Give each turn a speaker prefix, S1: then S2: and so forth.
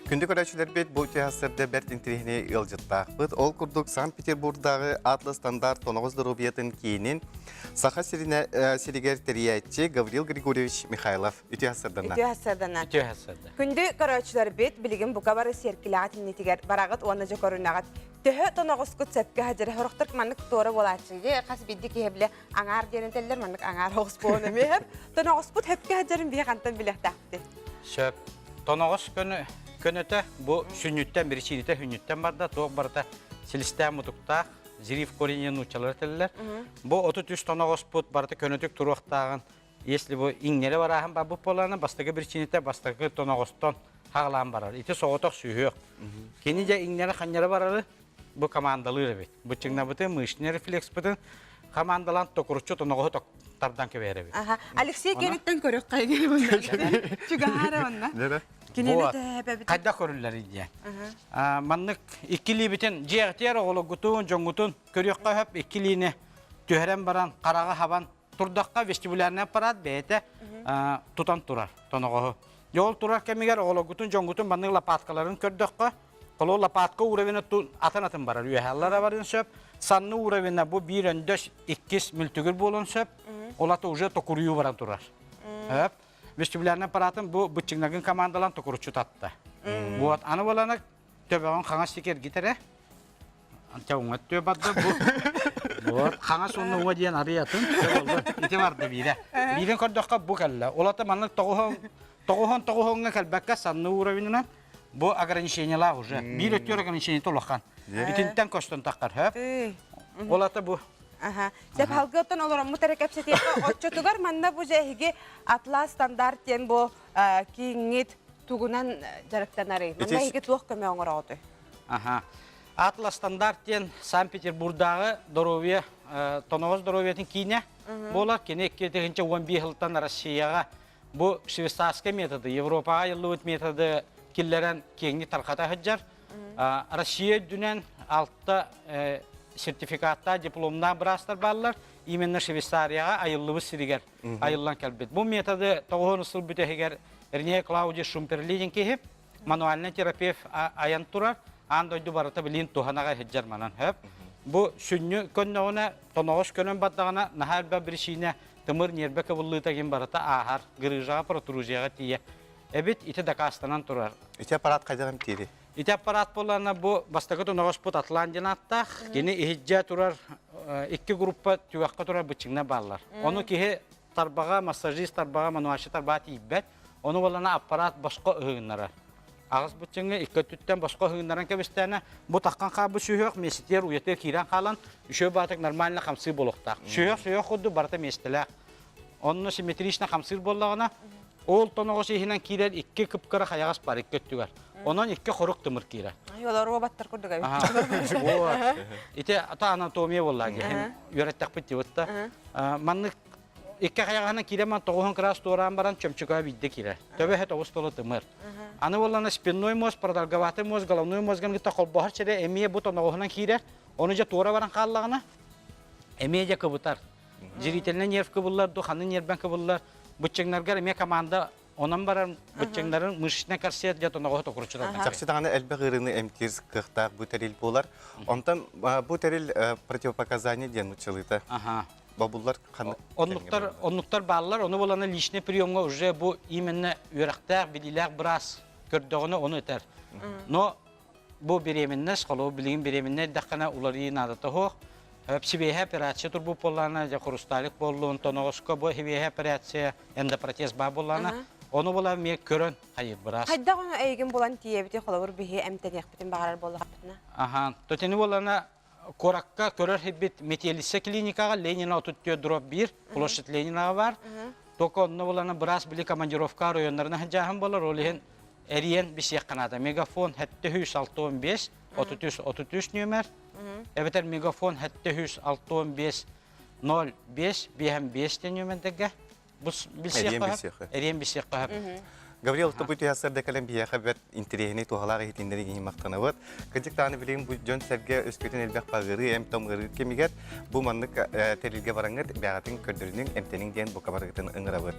S1: Күндү көрөөччүлэрбит, бу үтүө сарсыарда бэрт интэриэһинэй ыалдьыттаахпыт. Ол курдук Санкт-Петербурдааҕы Атлас стандарт тоноҕос доруобуйатын киинин Саха сиринэ, сиригэр тэрийээччи Гаврил Григорьевич Михайлов. Үтүө сарсыарданна.
S2: Үтүө сарсыарданна.
S3: Үтүө сарсыарда.
S2: Күндү көрөөччүлэрбит, билигин бука бары сиэркилэҕэ тиннитигэр бараҕыт уонна дьэ көрүнэҕит. Төһө тоноҕоскут сөпкө садьара сорохтор маннык туора буолааччы. Хас биирдии киһи билэ аҥаар диэн этэллэр, маннык аҥаар оҕус буолан эмиэ Тоноҕоспут сөпкө садьарын биһи хантан билиэхтээхпитий?
S3: Сөп. Тоноҕос көнө, көнөтө бу сүнньүттэн, биричиинитэ сүнньүттэн барда, туох барыта силистээх мутуктаах, зрив корень нууччалар этэллэр. Бу 33 тоноҕоспут барыта көнөтүк туруохтааҕын, если бу иҥнэри барааһын барбыт буоллаҕына, бастакы биричиинитэ бастакы тоноҕостон хаҕалаан барар. Ити соҕотох сүһүөх. Кини дьэ иҥнэри ханньары барары бу командалыыр эбит. Быччыҥнабытын, мышечный рефлекспытын командалаан токуруччу тоноҕоһу тардан кэбиһэр эбит.
S2: Аха. Алексей кэриттэн көрөххө Чугаһара онно. Кинини тэһэбэбит.
S3: Хайдах көрүллэр диэн. Маннык иккилиибитин дьиэҕитигэр оҕолоргутун, дьоҥҥутун көрүөххэ сөп иккилиини түһэрэн баран хараҕа хабан турдахха вестибулярный аппарат бэйэтэ тутан турар тоноҕоһу. Дьэ ол турар кэмигэр оҕолоргутун, дьоҥҥутун маннык лопаткаларын көрдөххө, холобур лопатка уровена атын-атын барар, үөһэ барыан сөп, санны уровена бу биир өндөс, иккис мүлтүгүр буолуон сөп, ол ата уже токуруйуу баран турар. Сөп. Вестибулярный аппаратын бу быччыҥнагын командалан токуруччу татта. Вот, аны болана төбөҕүн хаҥас сик эргитэрэ. Антя уҥа өттүө барда бу. Вот, хаҥас уонна уҥа диэн арый атын. Ити барда биирэ. Биирин көрдөххө бу кэллэ. Ол ата маннык тоҕуһун тоҕуһун тоҕуһуҥҥа кэлбэккэ санны уровенынан бу ограничениелаах уже. Биир өттүөр ограничениета улахан. Итинтэн көстөн таххар хөп. Ол ата бу.
S2: Аха. Сөп халгыттан олороммут эрэ кэпсэтиэххэ оччотугар манна бу дьэ эһиги Атлас стандарт диэн бу кииҥҥит тугунан дьарыктанарый? Манна эһиги туох көмө оҥороҕутуй?
S3: Аха. Атлас стандарт диэн Санкт-Петербурдааҕы доруобуйа тоноҕос доруобуйатын киинэ буолар. Кини 2011 сылтан Россияҕа бу швейцарскай методы, Европаҕа айыллыбыт методы киллэрэн киэҥник тарҕата сылдьар. Россия үрдүнэн алта сертификаттаах дипломнаах быраастар бааллар. Именно Швейцарияҕа айыллыбыт сиригэр айыллан кэлбит. Бу методы тоҕуһун сыл бүтэһигэр Рене Клаудий Шумперли диэн киһи мануальнай терапевт айан турар. Аан дойду барыта билин туһанаҕа сылдьар манан хөп. Бу сүнньү көннөҕүнэ, тоноҕос көнөн бардаҕына наһаа элбэх биричиинэ тымыр ньиэрбэ кыбыллыыта ким барыта ааһар, грыжаҕа, протрузияҕа тиийэ. Эбит ити дакаастанан турар.
S1: Ити аппарат хайдах эмтиирий?
S3: Ити аппарат буоллаҕына бу бастакы тоноҕоспут Атлант диэн ааттаах. Кини иһирдьэ турар икки группа түгэххэ турар быччыҥнар бааллар. Ону киһи тарбаҕа, массажист тарбаҕа, мануальщик тарбаҕа тиийбэт. Ону буоллаҕына аппарат босхо ыһыгыннарар. Аҕыс быччыҥы икки өттүттэн босхо ыһыгыннаран кэбистээнэ, бу таххан хаалбыт сүһүөх миэстэтигэр уйатыгар киирэн хаалан, үчүгэй баатык нормально хамсыы буолуохтаах. Сүһүөх сүһүөх курдук барыта миэстэлээх. Онно симметрично хамсыыр буоллаҕына, ол тоноҕос иһинэн киирэр икки кып-кыра хайаҕас бар икки өттүгэр. Онон икки хорук тымыр киирэр.
S2: Ай, олор роботтар курдук эбит.
S3: Ити ата анатомия буолла үөрэттэхпит дибит да. Маннык икки хайаҕаһынан киирэн ман тоҕуһун кыраас туораан баран чөмчөкөө биирдэ киирэр. Төбө тоҕус толу тымыр. Аны буоллана спинной мозг, продолговатый мозг, головной мозган кытта холбоһор сирэ эмиэ бу тоноҕоһунан киирэр. Ону дьэ туора баран хааллаҕына эмиэ дьэ кыбытар. Зрительный нерв кыбыллар, духаны нервен кыбыллар. Быччыҥнаргар эмиэ команда онон баран быччыҥнарын мышечный корсет дьэ тоноҕоһу токуруччу
S1: Чахчы даҕаны элбэх ыарыыны эмтиир кыахтаах бу тэрил буолар. Онтон бу тэрил противопоказание диэн нуччалыыта. Бобуллар ханнык
S3: Оннуктар, оннуктар бааллар. Ону болана личный приемҥа уже бу именно үөрэхтээх, билиилээх быраас көрдөҕүнэ ону этэр. Но бу беременность, холобур билигин беременна эрдэххинэ уларыйыы наадата суох. Сибиэһэ операция турбут буоллаҕына, дьэ хрусталик буоллун, тоноҕоско бу сибиэһэ операция, эндопротез баар буоллаҕына, ону була эмиэ көрөн хайыр быраас.
S2: Хайдах ону эйигин булан тиийэбити холобур биһи эмтэниэхпитин баҕарар буоллахпытына?
S3: Аха, тотини буоллаҕына куоракка көрөр хибит Метелица клиникаҕа Ленина 34 дробь 1, площадь Ленина бар. Только онно булана быраас били командировка районнарына сылдьааһын болар, ол иһин эриэн бисиэххэ наада. Мегафон 765 33 33 нүөмэр, эбэтэр мегафон 765 05 55 диэн нүөмэрдэргэ билсиэххэ эриэн билсиэххэ
S1: Гаврил, бу түһэсэрдэ кэлэн биһиэхэ бэрт интэриэһинэй туһалаах иһитиннэри иһин махтанабыт. Кырдьык даҕаны билигин бу дьон-сэргэ өскөтүн элбэх багырыы, эм-том ыарыы кэмигэр бу маннык тэрилгэ бараҥҥыт бэҕэтин көрдөрүнүҥ, эмтэниҥ диэн бука барыгытын ыҥырабыт.